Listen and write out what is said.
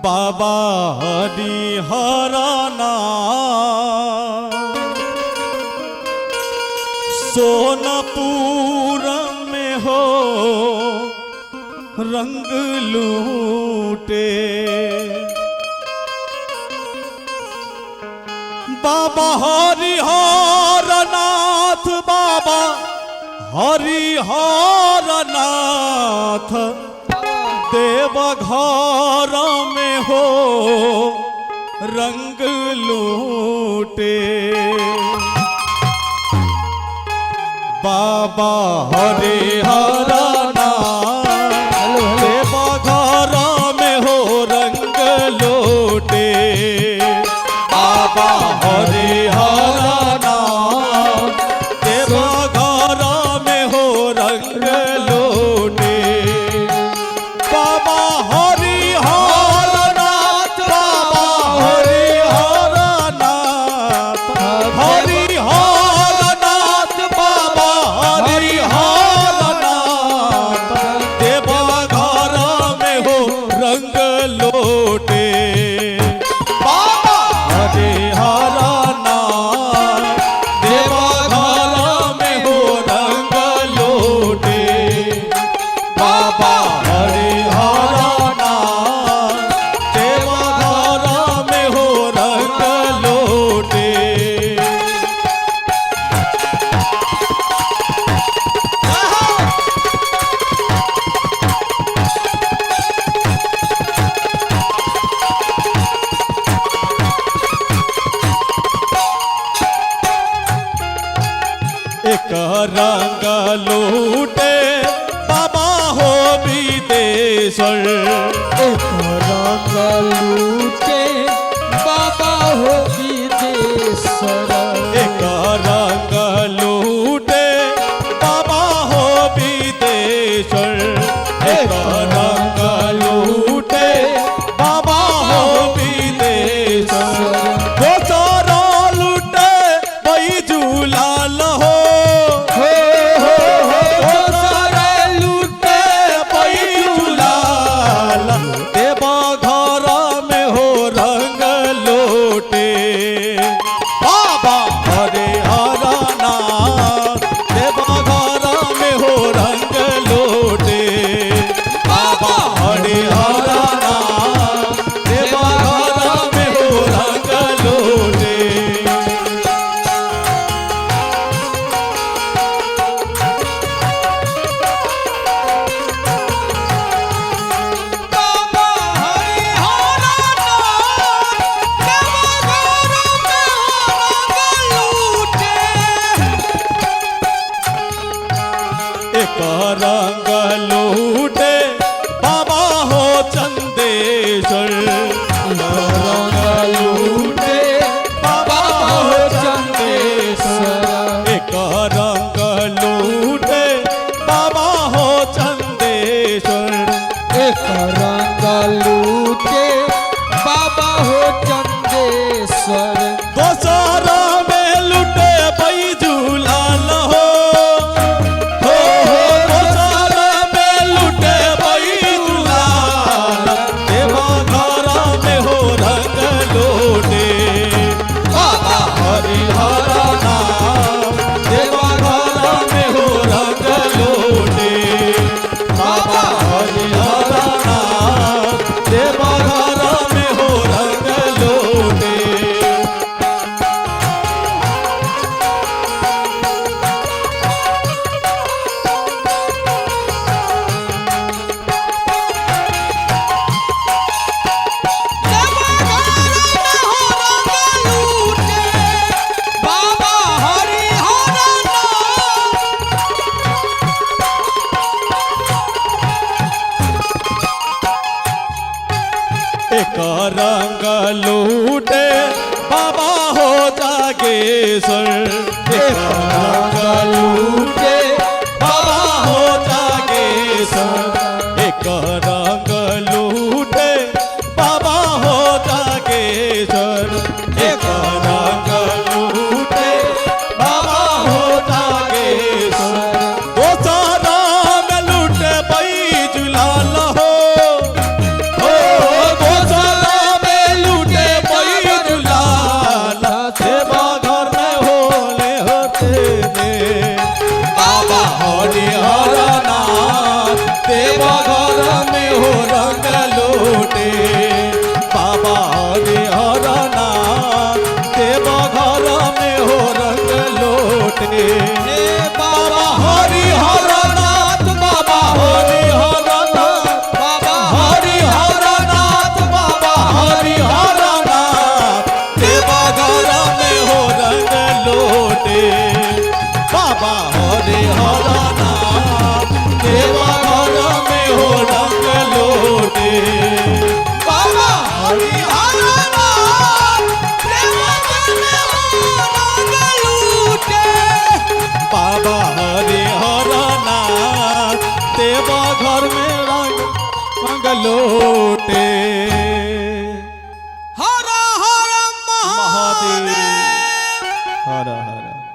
बाबा हरिहर नाथ। सोनपुर में हो रंग लूटे। बाबा हरिहर नाथ, बाबा हरिहर नाथ, देव घर में हो रंग लूटे। बाबा हरिहर नाथ, देव घर में हो रंग लूटे। बाबा हरिहर नाथ, देव घर में हो रंग लूटे। बाबा हरिहर नाथ, बाबा हरिहर नाथ, हरिहर नाथ, बाबा हरिहर नाथ, देव घर में हो रंग लोटे। बाबा हरिहर नाथ, देव घर में हो रंग लोटे। बाबा हरिहर नाथ, देव घर में हो रंग लोटे। एक रंग लूटे बाबा हो विदेश्वर। एक रंग लूटे बाबा हो विदेश्वर। एक रंग लूटे बाबा हो विदेश्वर। एक रंग लूटे बाबा हो विदेश्वर। दोसर लूटे बैजूलाल हो, हो हो हो, दोसर लूटे बैजूलाल, देव घर में हो रंग लोटे। बाबा हरिहर नाथ, देव घर में हो रंग लोटे। बाबा हरिहर नाथ, देव घर में हो रंग लोटे। बाबा हरिहर नाथ, देव घर में हो रंग लूटे। एक रंग लूटे बाबा हो चंदेश्वर। रंग लूटे बाबा हो हो चंदेश्वर। एक रंग लूटे बाबा हो चंदेश्वर। एक रंग लूटे बाबा हो चंदेश्वर। दोसर में लूटे बैजूलाल हो, हो हो, दोसर में लूटे बैजूलाल, देव घर में हो रंग लोटे। बाबा हरिहर नाथ, देव घर में हो रंग लोटे। बाबा हरिहर नाथ, देव घर में हो रंग लोटे। देव घर में हो रंग लूटे बाबा हरिहर नाथ। एक रंग लूटे बाबा हो जागेश्वर। एक रंग लूटे बाबा हो जागेश्वर। एक रंग लूटे बाबा हो जागेश्वर। एक रंग लूटे बाबा हो जागेश्वर। दोसर में लूटे बैजूलाल हो, हो, दोसर लूटे। हर हर महादेव महादेव। हर हर।